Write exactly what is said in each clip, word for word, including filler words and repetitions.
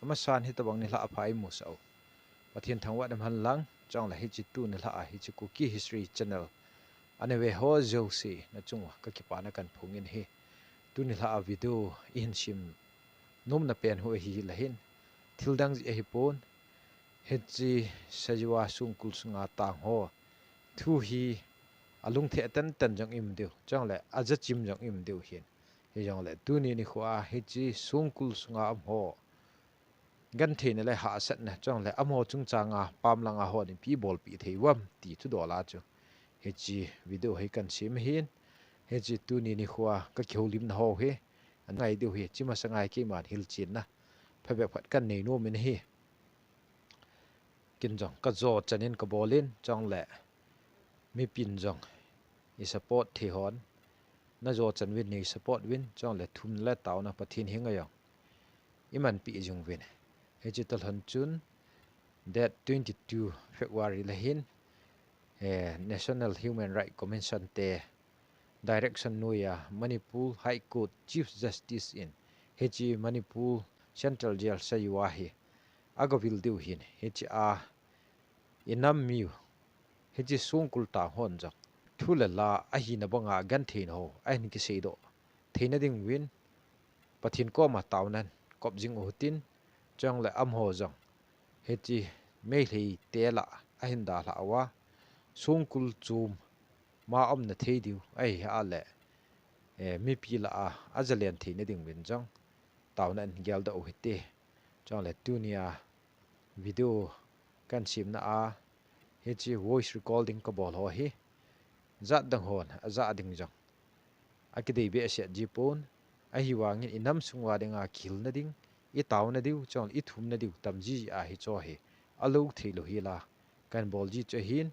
amasan hitabang nilhah apha imusah u Pathen thangvah in umhen lang, chule hiche tu nilhah a hiche Kuki History Channel ana ve ho jouse nachung uva kakipana kahin phong in ahi. Tu nilhah a video ihin sem nomna pen hi ahile hin, thildang jeh ahipon, hiche Sajiwa songkul sunga tang ho thu hi alungthim tah tah jong imu diu, chule ajachim jong imu diu ahin. Hijongle tuni nikho a hiche songkul sunga um ho gentheina le hahsatna, chule amaho chungchang a pamlang a hon ipi bolpeh thei uvam ti thudol a chu hiche video hi kahin sem ahin. Hiche tuni nikho a kakihoulimna ho hi ana ngai diu ahi. Hiche masang a keiman hilchenna phabep khat kahin nei nom in ahi. Ken jong kajo chan in kabol in, chule mipin jong i support thei hon, najo chan uvin nei support uvin, chule thumna le taona Pathen henga jong imanpi jing uvin. Hiche talhon chun date twenty-two February le hin, eh, National Human Rights Commission te direction noiya Manipur High Court Chief Justice in hiche Manipur Central Jail Sajiwa hi agavil diu ahin, hiche a inam miu, hiche songkul tang hon jong thu le la ahina banga gentheina ho ahin kiseidoh theina ding uvin Pathen koma taonan kop jing u hitin, chule amaho jong hiche Meitei te lah ahin dalhah uva, songkul chom ma umna thei diu ahi ahile, eh, mipi lah a ajalen theina ding uvin jong taonan geldoh u hite. Chule tunia video kahin semna a hiche voice recording kabol ho hi jat dang hon ajah ding jong akidei behseh jipon, ahivangin inam sung uva dinga kihilna ding, itaona diu, chule ithumna diu tam jiji ahi, hiche hi alou thei lou hi la kahin bol ji chu ahin.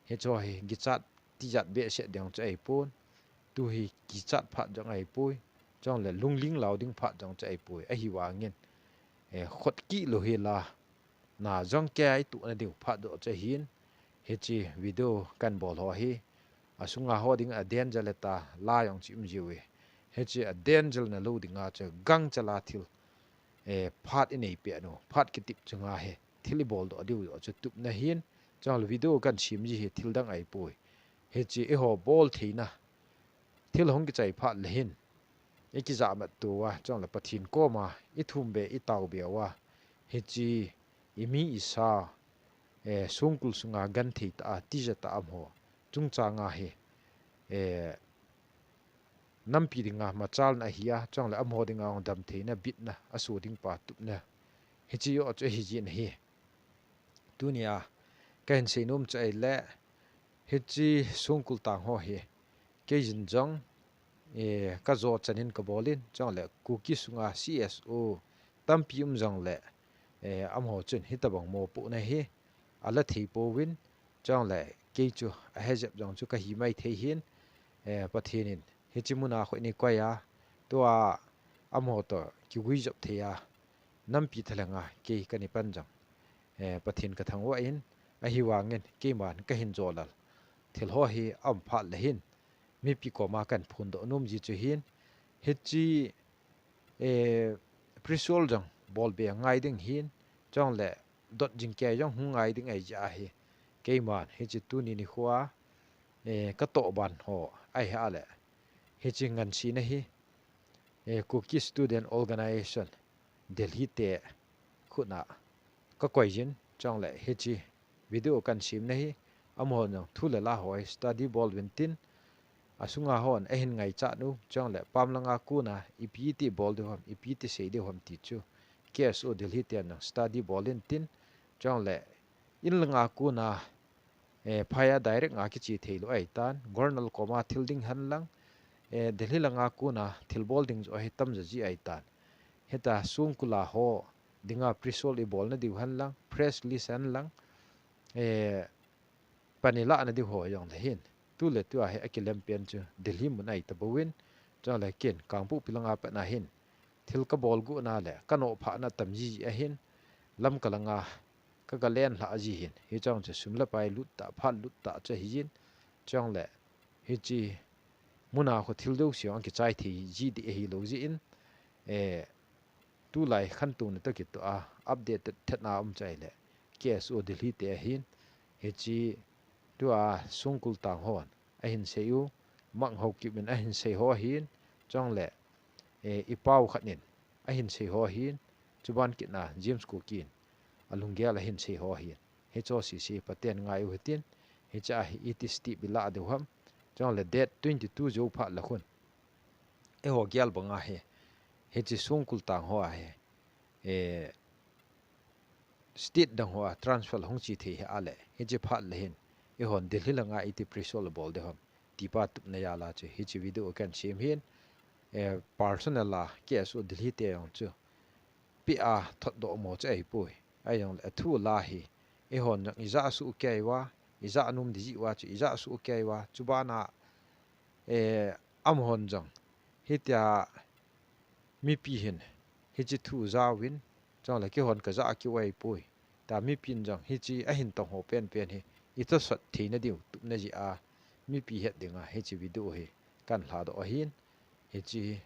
Hiche hi kichat tijat behseh ding chu ahipon, tu hi kichat phat jong ahipoi, chule lungling lau ding phat jong chu ahipoi, ahivangin, eh, khut kih lou hi la, na jong kei ituhna diu phat joh chu ahin, hiche video kahin bol ho hi asunga ho dinga danger le tah la jong chu um jiu ve. Hiche a danger na lou dinga chu gangchal a thil, eh, phat inei peh u, phat kitep chunga hi thil ibol doh diu joh chu tupna ahin, chule video kahin sem ji hi thildang ahipoi. Hiche eiho bol theina thil hung kichai phat le hin, ikijahmat to uva, chule Pathen koma ithum be, itao be uva, hiche imi isa, eh, songkul sunga genthei tah a, tijat tah a um ho chungchang a hi, eh, nampi dinga machalna ahi a, chule amaho dinga damtheina, bitna aso ding pa tupna hiche joh chu ahi jin ahi. Tunia kahin seinom chu ahile, hiche songkul tang ho hi keijin jong, eh, kajo chan in kabol in, chule Kuki sunga C S O tampi um jongle, eh, amaho chun hitabang mopohna hi ala thei pouvin, chule kei chu ahe jep jong chu kahi maithei hin, eh, Pathen in hiche muna khut eini koi a, tua amaho toh kiguijop thei a, nampi thalheng a kei kana pan jong, eh, Pathen kathangvah in, ahivangin keiman kahin jolal thil ho hi aum phat le hin, mipi koma kahin phondoh nom ji chu hin, hiche, eh, pressure jong bol be ngai ding hin, chule dot jing kei jong hung ngai ding ahi jeh a hi, keiman hiche tuni nikho a, eh, katoh ban ho ahi ahile, hiche ngansena hi, eh, Kuki Student Organisation Delhi te khut a kakoi jin, chule hiche video kahin semna hi, amahon jong thu le la ho hi study bol uvin tin, asunga hon ahin ngaichat u, chule pam langa kona ipi ti bol diu ham, ipi ti sei diu ham ti chu K S O Delhi ten jong study bol in tin, chule in langa kona, eh, phai a direct nga kiche thei lou ahitan, Governor koma thil ding hen lang, eh, Delhi langa kona thil bol ding joh hi tamjo ji ahitan. Hitia songkul a ho dinga pressure ibolna diu hen lang, press release hen lang, eh, pan ilahna diu ho jong le hin, tuletua hi akilem pen chu Delhi mun ahi tapouvin, chule ken Kangpokpi langa pat na hin thil kabol got na le kanoh phah na tam jiji ahin, Lamka langa kaga len lhah ji hin, hiche jong chu sum le pai lut tah, phat lut tah chu ahi jin, chule hiche muna khu thil jouse jong akichai thei ji ding ahi lou jeh in, eh, tulai khantouna toh kitoh a update thetna um chai le K S O Delhi te ahin, hiche tua Songkul Tang hon ahin sei u, Mang Haokip in ahin sei ho ahin, chule, eh, i pau khat in ahin sei ho ahin, chuban kitna James Kuki in alunggel ahin sei ho ahin. Hiche ho sese Pathen ngai u hitin, hiche a hi iti step ilah diu ham, chule date twenty-two jou phat le khun, eiho gel banga hi, hiche Songkul Tang ho a hi, eh, state dang hoa transfer hung chi thei hi a le, hiche phat le hin, eihon Delhi langa iti pre-show le bol diu ham, ti pa tupna jal a chu, hiche video kan sem hin, eh, personal a K S O Delhi te jong chu, pi a thot doh mo chu ahipoi. Ahijongle athu la hi, eihon jong ija suh kei uva, ija nom ding ji uva chu ija suh kei uva, chubana, eh, amahon jong, hitia mipi hin, hiche thu jaovin, chule keihon kaja keu ahipoi. Tia mipin jong hiche ahin tong ho penpen hi, i thosot theina diu tupna jeh a, mipi het dinga hiche video hi kan lhadoh ahin, hiche,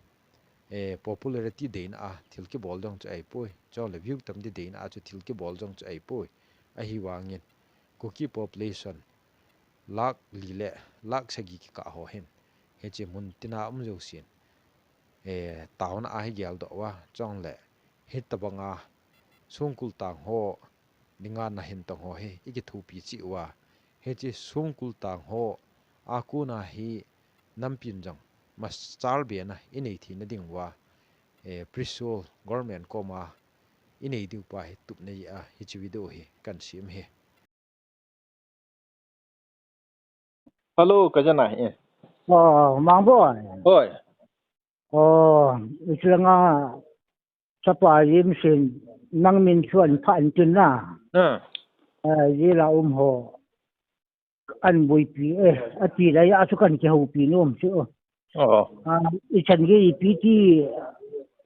eh, popularity deina a thil kibol jong chu ahipoi, chule view tamtah deina a chu thil kibol jong chu ahipoi, ahivangin, Kuki population lakh li le lakh sagi kikah ho hin, hiche mun tina um jousen, eh, taona a hi geldoh uva, chule, hitobanga Songkul Tang ho dinga nahin tong ho hi, i kithopi cheh uva, hiche Songkul Tang ho a kona hi nampin jong machal bena i nei theina diuva, eh, pre-show government koma i nei diu pa hi tupna jeh a hiche video hi kan sem hi. Hello, ka jana hi. Oh, Mangboi. Hoi. Oh, ichilanga chapa James in nang min chu an pha an tin na. Ah. Eh, jela um ho. An boipi e, ati lai a chu kan kihoupi nom chu. Oh. Ah, ichan gei ipi ti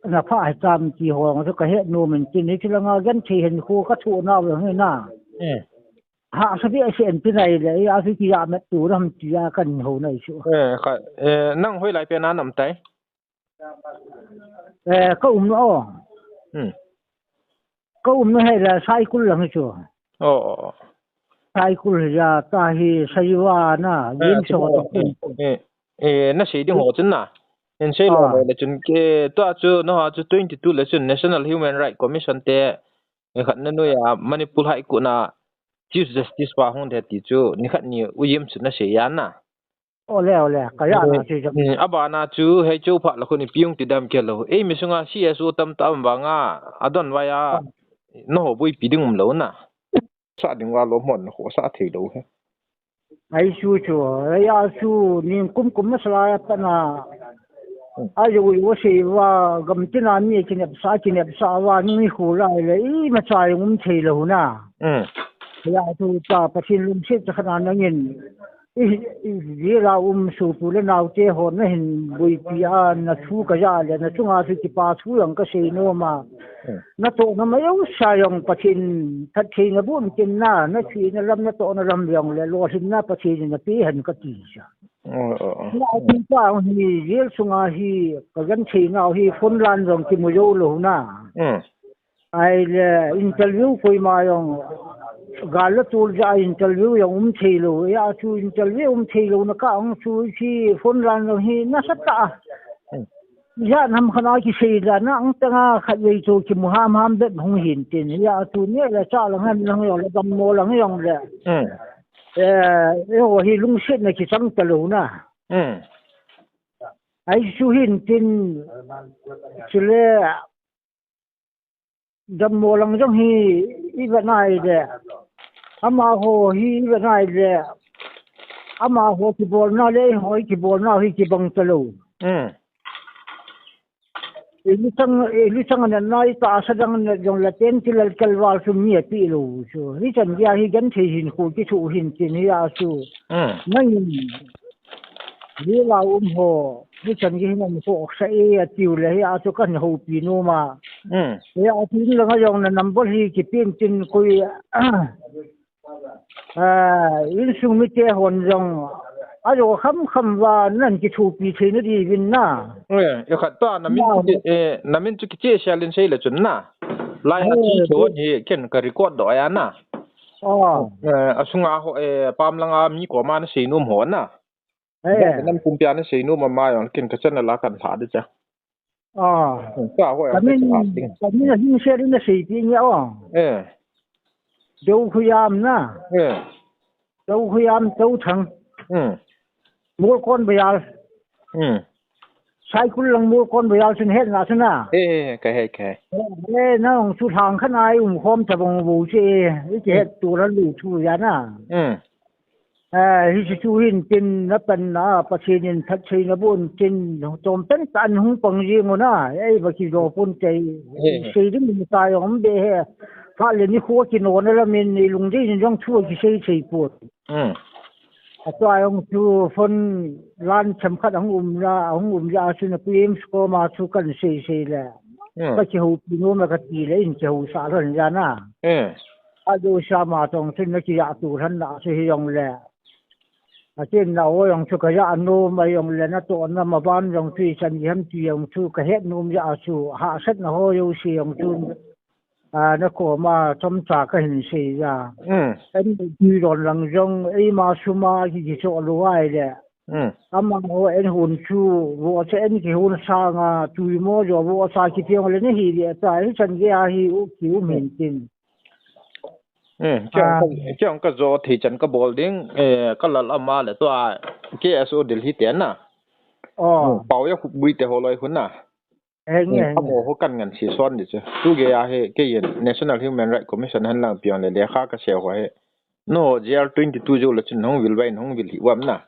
na pha hitam ti ho chu ka he nom in tin, ichilanga genthei hinkho ka thoh nau hi na. Eh. Hahsa behseh in tin ahile, a chu kijamet tu ham tia kan hou nai chu. Eh, kha, eh, nang hoilai pen a na um tai? Eh, ka um na o. Hmm. Ka um na hi la Saikul lang hi chu. Oh, oh, oh. Saikul hi ja ta hi Saiwa na, eh, Lim so to. Eh, eh, na sei ding ho chun na. En sei lo, ah, le chun ke, tua chu, no, chu twenty-two le chun National Human Rights Commission te, eh, khat na noi a Manipur High Court na Chief Justice pa hung de ti chu, ni khat ni u James chu na sei ya na. Ole, ole, ka ya na, eh, chu chu. Hmm, abana chu, hei chu pha la khun ipi hung ti dam ke lo. Eimi sunga C S O tamtah um vanga, adon vai a, ah, no ho boipi ding um lo na. Sa ding va lo mon na ho sa thei lo he. Ai chu chu, ai a chu, ning kum kum masa la ya pa na. Hmm. A jo jo sei va, gam tina mi kinep sa, kinep sa va, ni khu lai le, imacha jong um thei lo na. Hmm. Ya chu ta Pathen lungset cha khat na nangin. I, i, jela um sopi u le naote ho nahin boipi a, na thu ka ja le, na chunga chu kipa thu jong ka sei nom a. Hmm. Na tohna mai jong sa jong Pathen phattheina boh in tin na, na thina lam na tohna lam jong le, lolhinna Pathen in na pe hen ka ti sa. Oh, oh, oh. Na a ti pa hi jail sunga hi ka genthei nau hi phone line jong kimu jou lou na. Hmm. Ahile interview koima jong, gal la tul ja interview jong um thei lou, ya chu interview um thei lou na ka ong chu chi phone line jong hi nasa tah a. Hmm. Ja nam khat a kisei dan a ang tanga khatvei chu kimu ham ham bep hung hin tin, ya chu ne le cha lang han lang jong le gam mo lang jong le. Hmm. Eh, eiho hi lungsetna kichang ta lou na. Hmm. Ai chu hin tin, chule Dammo lang jong hi i vet nai le. Amaho hi i vet nai le. Amaho kibolna le eiho kibolna hi kibang talou. Hmm. I luchang, i luchang ana nai tahsa dang ana jong la ten tilal kalval sum mi api lou chu. Hichan gei hi genthei hinkho kithoh hin tin hi a chu. Hmm. Nangin Lila um ho, hichan gei hin um khoh sa e atiu le hi a chu kan houpi nom a. Hmm. Hi a chu in langa jong na number hi kipen tin koi, ah, insung mite hon jong ajo kham kham va nan kithupi thei nadiuvin na. Eh, eh, khat ta, na min chu ki, eh, na min chu kiche sialin sei le chun na. Lai a chi thon hi ken ka record doh a na. Oh. Eh, asunga ho, eh, pam langa mi koma na seinom ho na. Eh. Nam pumpia na seinom ama jong ken ka channel a kan lha de cha. Ah. Hmm, ka ho ya ka min, ka min a hing se rin na sei pi nia o. Eh. Dou Khuyam na. Eh. Dou Khuyam, Dou Thang. Hmm. Mol kon bayal. Hmm. Saikul lang mol kon bayal sin het na sin na. Eh, eh, ka he, ka he. Eh, na ong su thang khan ai um khom ta bong bu che. I che het tu ran lu thu ya na. Hmm. Eh, hiche chu hin tin na pan na, Pathen in phatthei na boh in tin, chom pen tan hung pang jing u na, ei va kijo pon tei, he, he. Sei ding ta jong be he, phat le nikho kinona lamin, i lungdei in jong thu kisei sei pon. Hmm. Atua jong chu phone line chomkhat ahung um na, ahung um ja chu na P M koma chu kan sei sei le. Hmm. Ka kihoupi nom a ka ti le, in kihousah lhon ja na. Hmm. Adu sama tong chu na kijah tu lhon na chu hi jong le. Atin na o jong chu ka jah nom a jong le natohna maban jong chu ichan gei ham ti jong chu ka het nom ja chu hahsatna ho jouse jong chu, a, na koma chomcha ka hin sei ja. Mm. Kan ti don lang jong eima sum a ki, kichoh lou ahile. Mm. Amaho en hon chu vohcha en kihon sanga tuimo jo vohcha kiti jong le nahi le ta hichan gei a hi u ki um hin tin. Hmm, kei jong ka, kei jong ka jo thei chan ka bol ding, eh, ka lal ama le tua K S O Delhi te na. Oh. Hmm, Paoyakhup Bui te holoi khu na. Eh, nge, hmm, nge. Amaho kan ngan si son di chu. Tu gei a hi, kei in National Human Rights Commission hen lang piang le lekha ka sei ho hi. No, J R twenty-two jou le chun hung vil vai, hung vil hi uam na.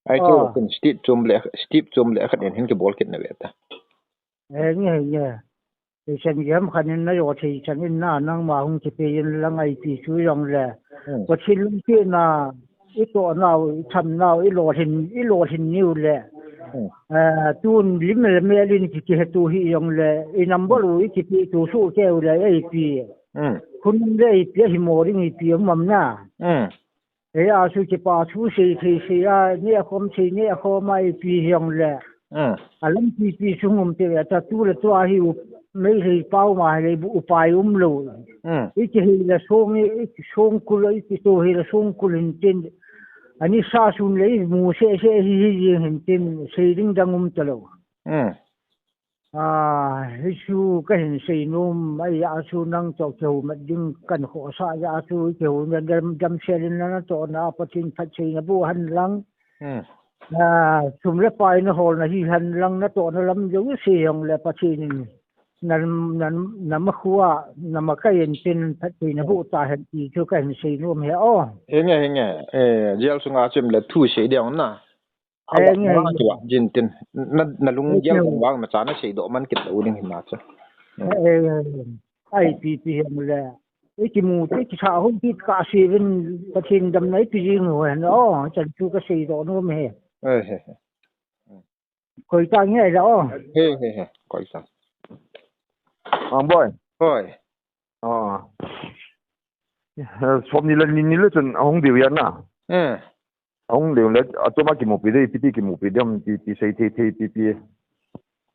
Ai chu, oh, kun Steve Chum le, Steve Chum le khat in hin kibol kit na ve ta. Eh, nge, nge. Thei chan gei ham khat in na jo thei chan in na, nangma hung kipe in lang a ipi chu jong le. Hmm. Pathen lungsetna, i toh nau, i tham nau, i lolhin, i lolhin niu le. Hmm. Eh, tun lim le mel in ki, kihe tu hi jong le, i number u i kipe tu su keu le, ipi. Hmm. Khun le ipi, hi mo ding ipi, um am na. Hmm. Hei a chu kipa thu sei thei sei a, neh khom thei neh khom a ipi hi jong le. Mm. A lampi pi chu hung um te ve ta tu le tua hi u, Meitei pao ma hi le bu upai um lou. Mm. I kihei le song i, i song kul i kito hi le song kul hin tin. Ani sa sun le i mu se se hi hi jing hin tin sei ding dang um ta lou. Mm. A, hi chu ka hin sei nom, ahi a chu nang toh kihoumat ding kan khohsah jeh a chu kihou na dam, damsel in na natohna a Pathen phatthei na boh hen lang. Hmm. A, sum le pai na holna hi hen lang natohna lam jouse jong le Pathen in na, na, na makhua, na makai in tin phatthei na boh ta hen ti chu ka hin sei nom e o. Hi nge, hi nge, eh, jail sunga chim le thu sei ding na. Eh, nge, nge. Jin tin, na, na lung gel vang vang na cha na sei doh man kit lou ding hin na cha. Eh, eh, eh. Ai, pi, pi hem le. I kimu, i kisa hon ti ka sei vin, Pathen damna i pi jing ho hen. Oh, chan chu ka sei doh nom e. Eh, he, he. Koi ta nge la, oh. He, he, he. Koi ta. Ah, boy. Hoi. Ah. Eh, som ni le ni, ni le chun ahung diu ya na. Eh. Ahung leu le, atoma kimupi de, ipi ti kimupi de, ipi ti sei thei thei, ipi ti.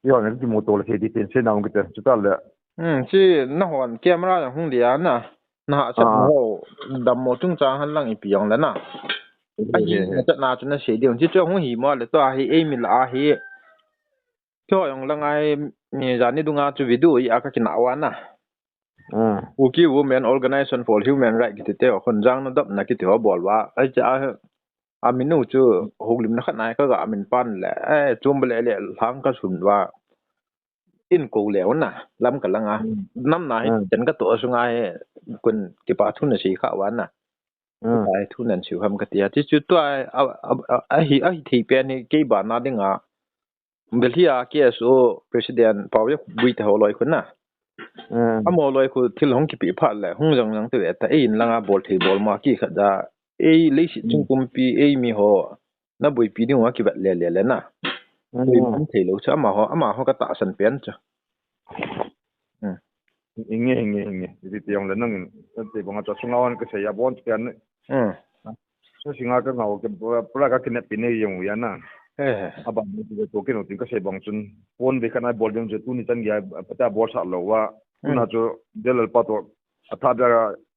Ihon kimu to le thei ti tin sei na hung kite, chuta le. Hmm, chi nahon camera jong hung dia na. Na hahsat na ho, dammo chungchang hen lang ipi jong le na. Ahi, na chatna chu na sei ding, chi chu hung hi mo le tua hi, eimi la a hi. Chu jong lang a hi, mi jani dunga chu video hi a ka kinah uva na. Ah. Kuki Women Organization for Human Rights kiti te, Khonjang nadopna kiti ho bol uva. Ahi cha, a, aminu chu houlimna khat nai ka ga min pan le, eh, chum le le lang ka sun uva. In ko le na, lam ka lang a. Hmm. Nam na hi, hmm, chen ka to sunga hi, kun kipa thu na sei kha uva na. Hmm. Kipa thu nan sei ham ka ti a. Ti chu tua, a, a, a, ahi, ahi thei pen hi, kei bana dinga. Delhi a K S O President Paoyakhup Bui te holoi khu na. Hmm. Amaho loi khu thil hung kipe phat le, hung jang jang te ve ta, ei in lang a bol thei bol ma ki khat da, ei leiset, hmm, chung pumpi, eimi ho, na boipi ding uva kivet le le le na. Hmm. Boipi thei lou chu amaho, amaho ka tahsan pen chu. Hmm. Inge, inge, inge. Ipi ti jong le nang in, te bang a cha sunga hon ka sei a bon pen. Hmm. Sa singa ka ngau ke pura ka kinep pin nei jong u ya na. Eh. Aba ni tu to kin u tin ka sei bang chun. Pon ve ka nai bol ding chu tuni chan gei a pata bol sa lo wa. Hmm. Tuna chu Delal pa to atha da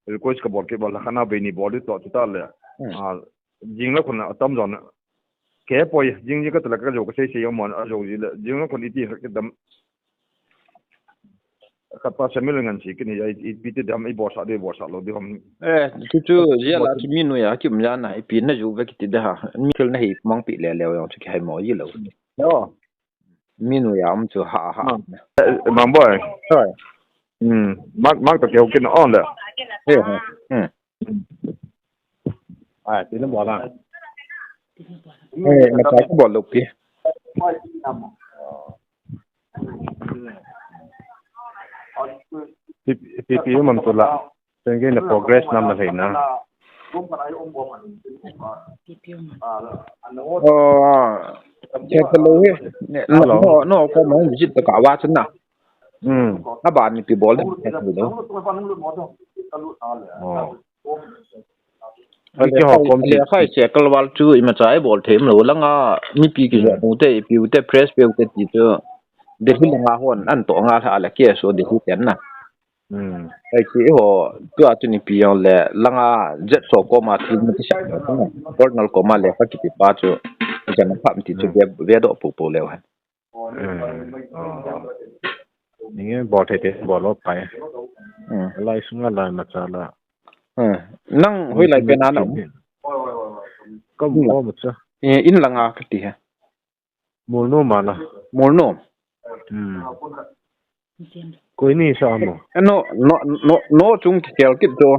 request ka bol ke bol la khana ve ni bol di to chu ta le. Hmm. A jing la khun a tam jon. Ke poi jing jing ka tala ka jo ka sei sei mo a jo ji le. Jing la khun iti ka dam. Khat pa Samuel ngan si kini ya i, i piti dam i bol sa de bol sa lo de hom. Eh, chu chu ya la chu mi nu ya ki um ya na i pi na ju ve kiti de ha. Mi thil na hi mang pi le le yong chu ki hai mo yi lo. Yo. Mi nu ya um chu ha ha. Eh, Mang boy. Hoi. Hmm. Mak mak to ke ho kin on le. Eh, ha. Hmm. Ai, ti na bol la. Eh, na pa ko bol lo pi. Pi pi pi man to la. Tengge na progress nam na leina. Oh, che ka lo he. No, no, no, ko mo visit ta ka wa chun na. Hmm. Aba ni pi bol ni ka tu lo. Oh. Ai, ki ho kom ti. Le khai che kalwal chu ima chai bol them lo langa mi pi ki jo mu te, pi u te, press pe u te ti chu. Delhi langa hon an to nga tha le ke so Delhi ten na. Hmm. Ai ki ho tu a tu ni pi yong le langa jet so ko ma thil mi ti sa. Personal ko ma le ka ki pi pa chu. Jan pha mi ti chu ve, ve do pu pu le ha. Hmm. Oh. Ninge bol thei te bol lo pai. Hmm. Lai sunga lai ma cha la. Hmm. Nang hoi lai pe na na um. Kom kom cha. Eh, in langa ka ti ha. Mulnu mana. Mulnu. Hmm. Koi ni sa mo. No, no, no, no chung ki kel kit to.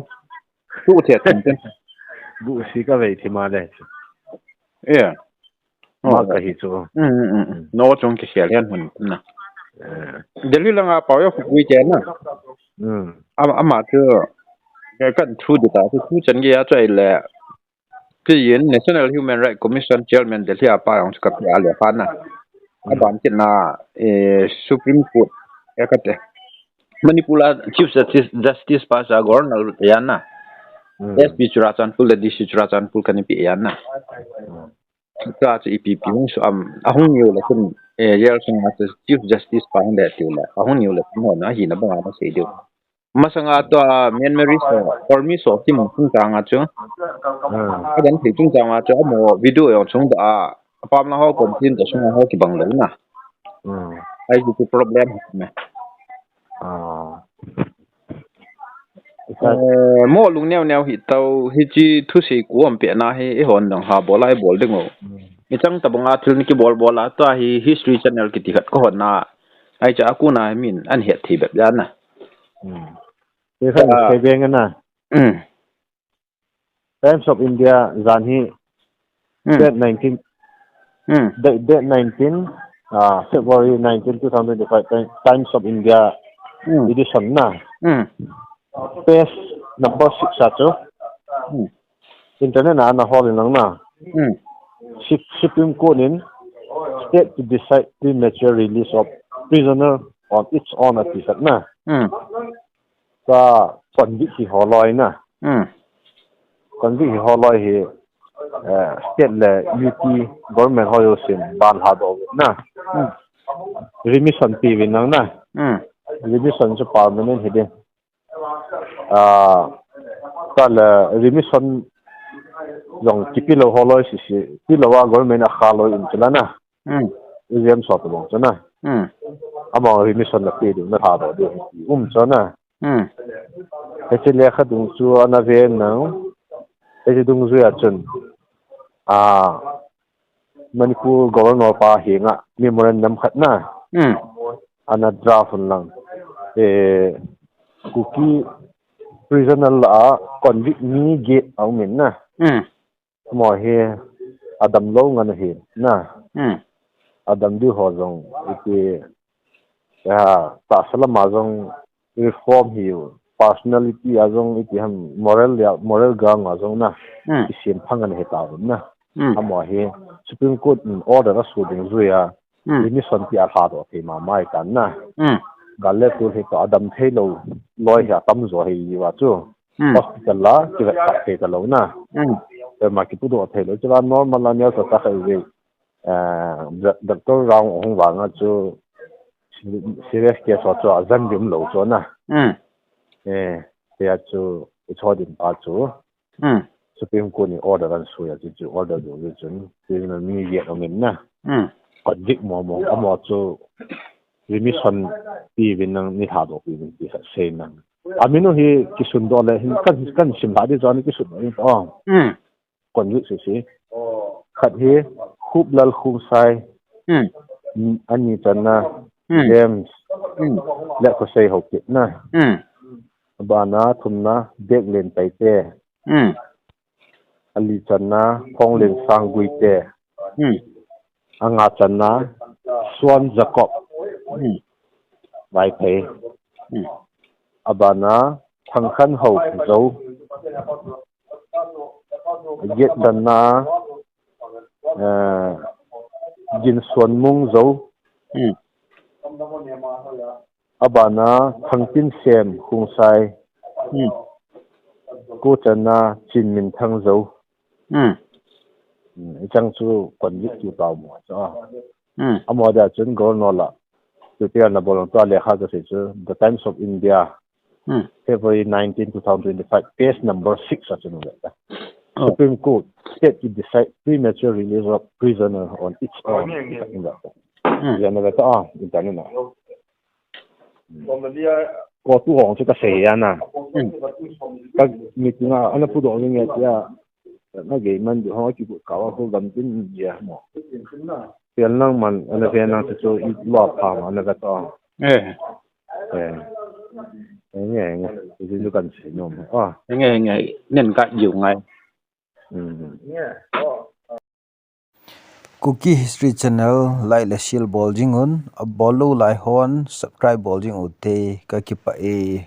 Tu the tan tan. Bu si ka vei thi ma le. Yeah. Ma ka hi chu. Mm, mm, mm, mm. No chung ki kel hian hun na. Eh. Delhi langa pa yo khu kui ke na. Mm. Ama, ama chu. Ka kan thu di ta, thu chan ge ya chai le. Pi in National Human Rights Commission Chairman Delhi a pa jong chu ka pe a le pa na. A ban kit na, eh, Supreme Court, eh, ka te. Manipur a Chief Justice, Justice pa sa Governor ya na. Hmm. S P Churachandpur le D C Churachandpur ka ni pe ya na. Hmm. Ka chu ipi pi hung su am, a hung niu le kun, eh, jail sunga chu Chief Justice pa hung le tiu le. A hung niu le kun na hi na bang a na sei diu. Masanga tua Myanmar so, Burmese so, ki mun chung chang a chu. Hmm. Ka dan thei chung chang a chu, amo video jong chung da a, apam na ho kon tin da sung ho ki bang lo na. Hmm. Ai ki problem me. Ah. Eh, mo lung neo neo hi tau, hi chi thu sei ku am pe na hi, i hon dang ha bol ai bol ding o. Hmm. I chang ta bang a thil ni ki bol bol a, tua hi History Channel ki ti khat ko hon na. Ai cha ku na min an het thei bep ja na. Hmm. Te khan ah, se beng na. Hmm. Times of India jan hi hmm, date nineteen, hmm, date, date nineteen, ah, February nineteen, two thousand twenty-five, Time-, Times of India hmm, edition na. Hmm. Page number six a chu. Hmm. Internet na na hol in lang na. Hmm. Sup-, Supreme Court in state to decide premature release of prisoner on its own a ti khat na. Hmm. Ka convict hi holoi na. Hmm. Convict hi holoi hi, eh, state le U T government ho jousen ban lha doh na. Hmm. Remission pe uvin lang na. Hmm. Remission chu permanent hi ding. Ah, ka le remission jong kipe lou holoi sisi, pe lou a government a kha loi um chu la na. Hmm. Exam sot bang chu na. Hmm. Ama remission la pe ding na tha do ding um chu na. Hmm. Hiche lekha dung chu ana ve nang. Hiche dungjui a chun. Ah, Manipur Governor pa henga memorandum khat na. Hmm. Ana draft un lang. Eh, Kuki prisoner la a convict mi get a um in na. Hmm. Amaho hi adam lou ngen ahi na. Hmm. Adam diu ho jong ipi, ya, tahsa lama jong reform hiu, personality a jong ipi ham moral ya, moral ground a jong na. Hmm. Isem phang ngen ahi tauvin na. Hmm. Amaho hi Supreme Court in order aso dungjuia. Hmm. Remission pi a lha doh thei mama ahi tan na. Hmm. Gal le tul hi to adam thei lou loi hi atam jo hi wa chu. Hmm. Hospital la kivet kha thei ta lou na. Hmm. Tua ma kipudoh thei lou. Chula normal a neo sa ta khai ve. Doctor round hung vang a chu serious case ho chu a jan dim lou chu na. Hmm. Eh, tia chu i cho dim pa chu. Hmm. Supreme Court ni order an sui a chu chu order du chu chun. Chu mi ye ong in na. Hmm. Convict mo mo. Amo chu remission pi vin nang ni ha do pi vin ti sa sei nang. Aminu hi kisun do le hin kan kan sim ha di chu ni kisun do ni to. Hmm. Convict sisi. Khat hi Khuplal Khongsai. Hmm. Ani channa Hmm. James. Hmm. Le Khosei Haokip na. Hmm. Abana thumna Beklen Paite. Hmm. Ali channa Phonglen Sangguite. Hmm. Anga channa Suan Jacob. Hmm. Vaiphei. Hmm. Abana Thangkhanhao Zou. Get danna, eh, Ginsuanmung Zou. Hmm. Abana Thangtinsem Khongsai. Hmm. Ko channa Chinminthang Zou. Hmm. Hmm, i chang chu convict tu tau mo chu. Hmm. Amo dia chun Governor la. Tu tia na bolong tu a lekha ka sei chu The Times of India. Hmm. February nineteen, two thousand twenty-five, page number six a chun le. Oh. Supreme Court, state to decide premature release of prisoner on its own. Hmm. Ya na ta, ah, internet na. Ko tu hong chu ka sei ya na. Hmm. Ka meeting a, ana pudoh ni nge tia. Na gei man di hong ki ka wa ko gam tin ya mo. Tia nang man, ana ve nang chu i lo pha ma na ka to. Eh. Eh. Nge, nge. Chu kan sei nom. Ah. Nge, nge. Nen ka yu ngai. Hmm. Kuki History Channel like le share bol jing un, abol lou lai hon subscribe bol jing u te, ka kipah e.